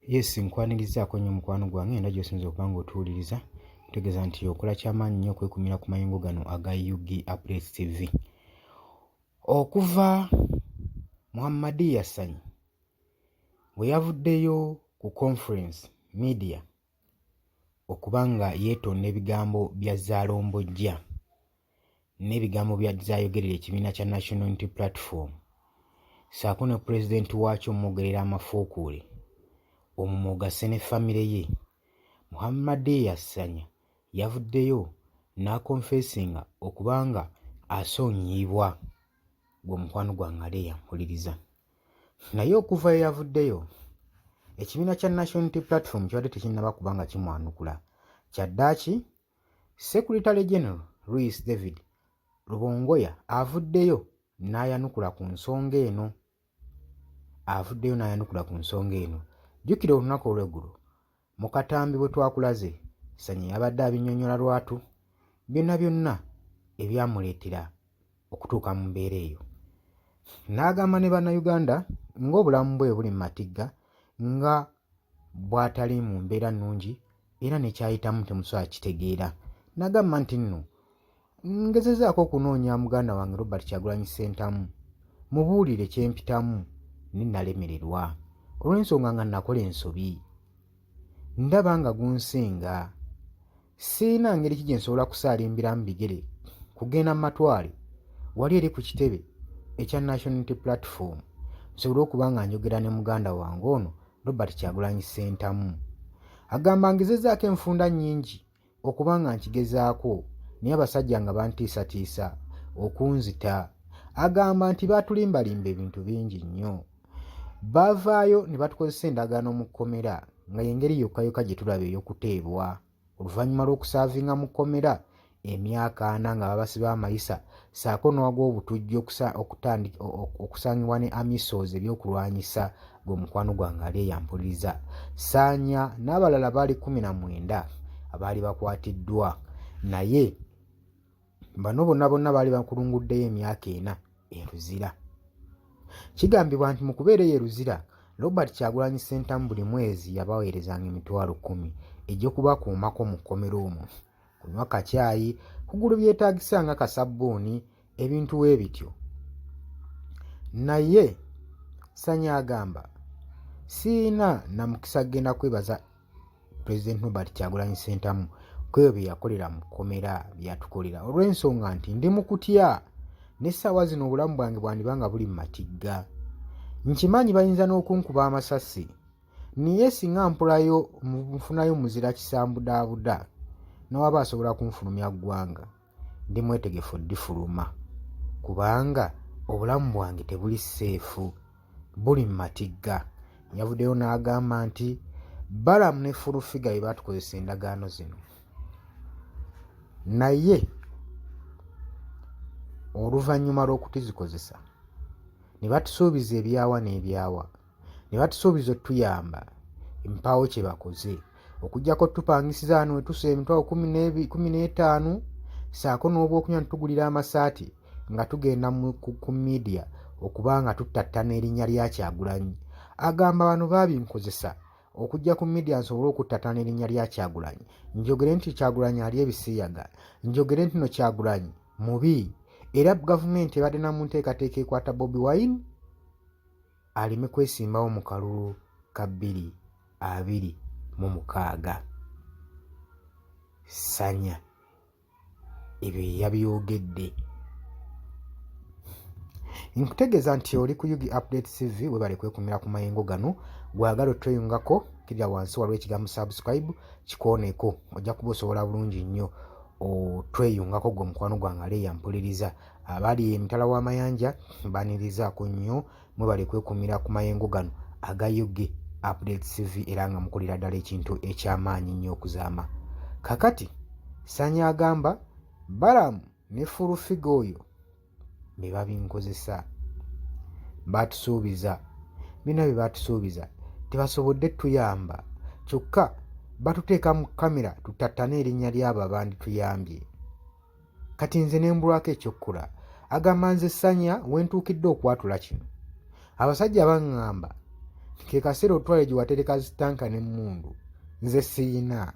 Yes, nkwanirizaako nnyo mukwano gwange era gy'osinza okuba ng'otuwuliriza. Ntegeeza nti okola kyamaanyi nnyo okwekumira ku mayengo gano aga UG Updates TV. Okuva Muhammadiya Ssanyu bwe yavuddeyo ku conference media okuba nga yeetonda ebigambo bya Zzaalombojja n'ebigambo bya z'ayogerera ekibiina kya National Unity Platform ssaako ne pulezidenti waakyo omwogerera amafuukuule omwo mw'ogasse ne famire ye, Muhammadiya Ssanya yavuddeyo n'akonfeesinga okuba nga asonyiyibwa. Ggwe mukwano gwange ali eyo ampuliriza. Naye okuva we yavuddeyo, ekibiina kya National Unity Platform kibadde tekinnaba kuba nga kimwanukula. Kyaddaaki Secretary General Louis David Rubongoya avuddeyo n'ayanukula ku nsonga eno. Avuddeyo n'ayanukula ku nsonga eno. Jjukira olunaku olw'eggulo mu katambi bwe twakulaze, Sanya yabadde abinnyonnyola lwatu byonna byonna ebyamuleetera okutuuka mu mbeera eyo. N'agamba ne Bannayuganda ng'obulamu bwe buli mu matigga nga bw'atali mu mbeera nnungi era ne ky'ayitamu temusobola kitegeera. N'agamba nti nno ngezezaako okunoonya muganda wange Robert Kyagulanyi Ssentamu mubuulire kye mpitamu ne nalemererwa olw'ensonga nga nakola ensobi. Ndaba nga gunsinga. Sirina ngeri ki gye nsobola kusaalimbiramu bigere kugenda mu matwale wali eri ku kitebe ekya National Unity Platform nsobole okuba nga njogera ne muganda wange ono Robert Kyagulanyi Ssentamu. Agamba ngezezaako enfunda nnyingi okuba nga nkigezaako naye abasajja nga bantiisatiisa okunzita. Agamba nti baatulimbalimba ebintu bingi nnyo. Baavaayo ne batukozesa endagaano mu kkomera nga y'engeri yokka yokka gye tulaba ey'okuteebwa oluvannyuma lw'okusaavinga mu kkomera emyaka ana nga babasiba amayisa ssaako n'ag'obutujju okusangibwa ne amisos ebyokulwanyisa gwe mukwano gwange ali eyampuliriza Saanya n'abalala baali 19 abaali bakwatiddwa naye bano bonna bonna baali bakulunguddeyo emyaka ena e Luzira. Kigambibwa nti mu kubeera eyo e Luzira, Robert Kyagulanyi Ssentamu buli mwezi yabaweerezanga 100,000 egy'okubakuumako mu kkomera omwo, kunywa kacaayi, kugula ebyetaagisa nga kasabbuuni, ebintu we bityo. Naye Sanya agamba, sirina na mukisa kugenda kwebaza Pulezidenti Robert Kyagulanyi Ssentamu kwebyo bye yakolera mu kkomera byatukolera olw'ensonga nti ndi mu kutya n'essaawa zino obulamu bwange bwandiba nga buli mu matigga. Nkimanyi bayinza n'okunkuba amasasi naye singa mpulayo nfunayo muzira kisambudaabuda n'owaba asobola kunfulumya ggwanga ndi mwetegefu oddifuluma kubanga obulamu bwange tebuli seefu buli mu matigga. Yavuddeyo n'agamba nti Balaam ne Full Figure be baatukozesa endagaano zino naye oluvannyuma lw'okutuzikozesa ne batusuubiza ebyawa n'ebyawa ne batusuubiza otuyamba mpaawo kye bakoze okuggyako otupangisiza wano wetusa emitwalo 15 saako n'obwokunywa netugulira amasaati nga tugenda ku midiya okuba nga tuttattana erinnya lya Kyagulanyi. Agamba bano baabinkozesa okujja ku midiya nsobole okuttattana erinnya lya Kyagulanyi njogere nti Kyagulanyi ali ebisiyaga njogere nti no Kyagulanyi mubi era gavumenti ebadde na mu nteekateeka ekwata Bobi Wine aleme kwesimbawo mu kalulu ka 2026. Sanya ebyo ye yabyogedde. Nkutegeeza nti oli ku UG Update TV, webale kwekumira ku mayengo gano. Gwagala otweyungako, kirira wansi waliwo ekigambo subscribe, kikooneko, ojja kuba osobola bulungi nnyo otweyungako gwe mukwano gwange ali eyampuliriza. Abali emitala w'amayanja mbanirizaako nnyo, mwebale kwekumira ku mayengo gano aga UG Update TV era nga mukolera ddala ekintu eky'amaanyi nnyo okuzaama. Kakati Sanya agamba Balaam ne Full Figure oyo be babinkozesa, batusuubiza byonna bye batusuubiza tebasobodde tuyamba kyokka batuteeka mu kamera tutattane erinnya ly'abo abandituyambye. Kati nze ne mbulwako eky'okukola. Agamba nze Sanya we ntuukidde okwatula kino. Abasajja baŋŋamba Ke kaseera otwale gye watereka zitanka n'emmundu, nze siyina.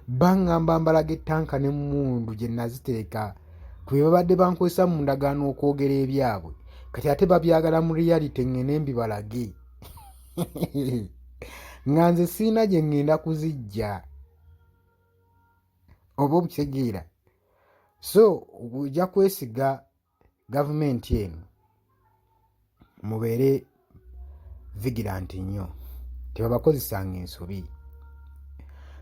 Baŋŋamba mbalaga ettanka n'emmundu gye naziteeka ku bye babadde bankozesa mu ndagaano okwogera ebyabwe, kati ate babyagala mu reality ŋŋende mbibalage nga nze sirina gye ŋŋenda kuzijja oba okitegeera. So ojja kwesiga gavumenti eno, mubeere vigilant nnyo, tebabakozesanga ensobi.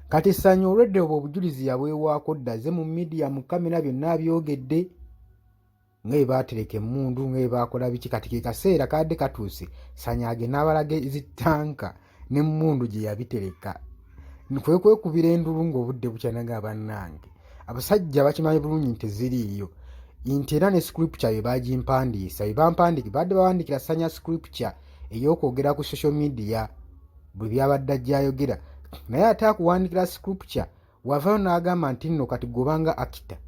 Kati Ssanyu olwedde obwo obujulizi yabwewaako dda, azze mu media, mu kamera, byonna abyogedde nga bwe baatereka emmundu, nga bwe baakola biki. Kati ke kaseera kabadde katuuse Ssanyu agende abalage zittanka n'emmundu gye yabitereka. Kwe kwekubira endulu ng'obudde bukya, naga bannange abasajja bakimanyi bulungi nti teziriiyo, nti era ne scripture bye bagimpandiisa, bye bampandiika, badde bawandiikira Sanya scripture ey'okwogera ku social media bwe byabadde ajja ayogera, naye ate akuwandiikira scripture wavayo n'agamba nti nno kati gobanga actor.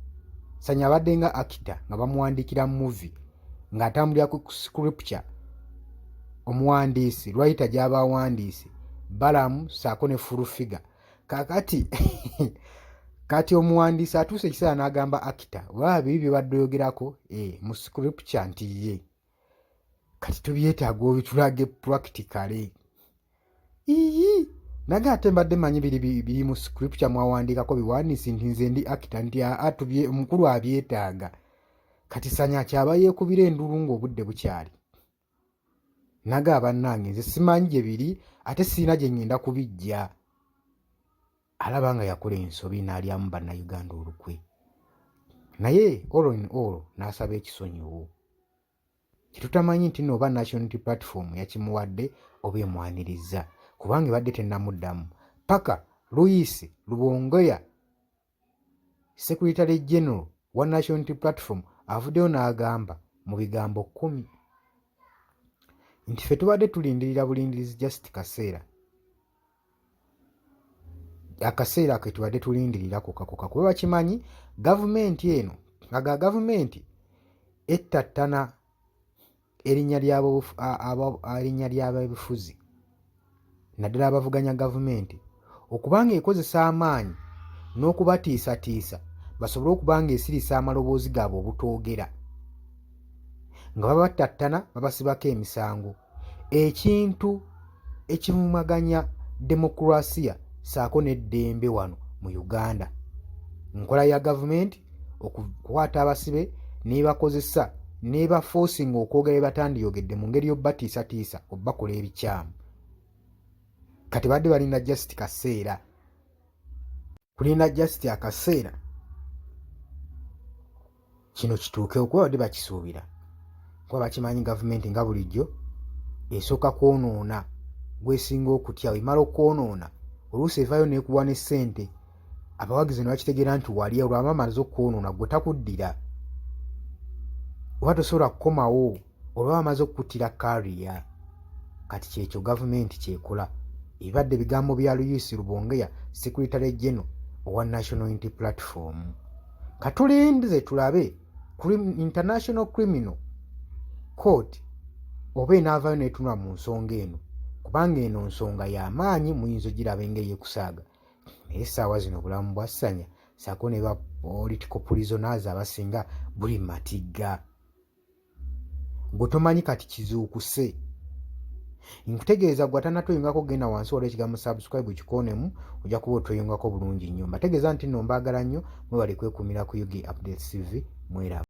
Sanya abadde nga actor nga bamuwandiikira movie ng'atambulira ku scripture omuwandiisi lwayita gy'aba awandiise Balamu saako ne Full Figure. Kakati kati omuwandiisi atuuse ekiseera n'agamba actor, oba bibi byebadde oyogerako mu scripture nti ye kati tubyetaaga obitulage practically. Iyi naye ate mbadde manyi biri mu scripture mwawandiikako biwandiisi nti nze ndi actor, nti aa tubye omukulu abyetaaga. Kati Sanya kyaba yeekubira endulu ng'obudde bukyali, naga bannange nze simanyi gye biri ate sirina gye ŋŋenda kubijja. Alaba nga yakola ensobi n'alyamu bannayuganda olukwe, naye all in all n'asaba ekisonyiwo kyetutamanyi nti nno oba National Unity Platform yakimuwadde oba emwaniriza, kubanga ebadde tennamuddamu paka Louis Rubongoya, Secretary General wa National Unity Platform, avuddeyo n'agamba mu bigambo 10 nti ffe tubadde tulindirira bulindirizi, just kaseera, akaseera ke tubadde tulindirira kokakoka, kuba bakimanyi gavumenti eno aga gavumenti ettattana erinnya ly'abebufuzi naddala abavuganya gavumenti okubanga ekozesa amaanyi n'okubatiisatiisa basobole okuba nga esirisa amaloboozi gaabwe obutoogera, nga babattattana, babasibako emisango, ekintu ekivumaganya demokurasiya ssaako n'eddembe wano mu Uganda. Nkola ya gavumenti okukwata abasibe n'ebakozesa n'ebaforcinga okwogera bye batandiyogedde mu ngeri y'obatiisatiisa obakola ebikyamu. Kati badde balinda just kaseera, kulinda just akaseera kino kituukewo, kuba badde bakisuubira, kuba bakimanyi gavumenti nga bulijjo esooka kwonoona gwesinga okutya. Emala okwonoona oluusi evaayo n'ekuwa ne ssente, abawagizi ne bakitegeera nti wali olwaba amaze okwonoona gwe takuddira oba tosobola kukomawo olwaba amaze okukuttira kariya. Kati kyekyo gavumenti kyekola. Ebibadde bigambo bya Louis Rubongoya, Secretary General owa National Unity Platform. Katulinze tulabe International Criminal Court oba enaavayo n'etunula mu nsonga eno, kubanga eno nsonga y'amaanyi, muyinza ogiraba engeri ekusaaga. Naye essaawa zino obulamu bwa Ssanya ssaako ne ba political prisoners abasinga buli matigga, gwe tomanyi kati kizuukuse. Nkutegeeza gwe atanatweyungako, genda wansi waliwo ekigambo subscribe, kikoonemu, ojja kuba otweyungako bulungi nnyo. Mbategeeza nti nno mbaagala nnyo, mwebale kwekuumira ku UG Updates TV. Mweraba.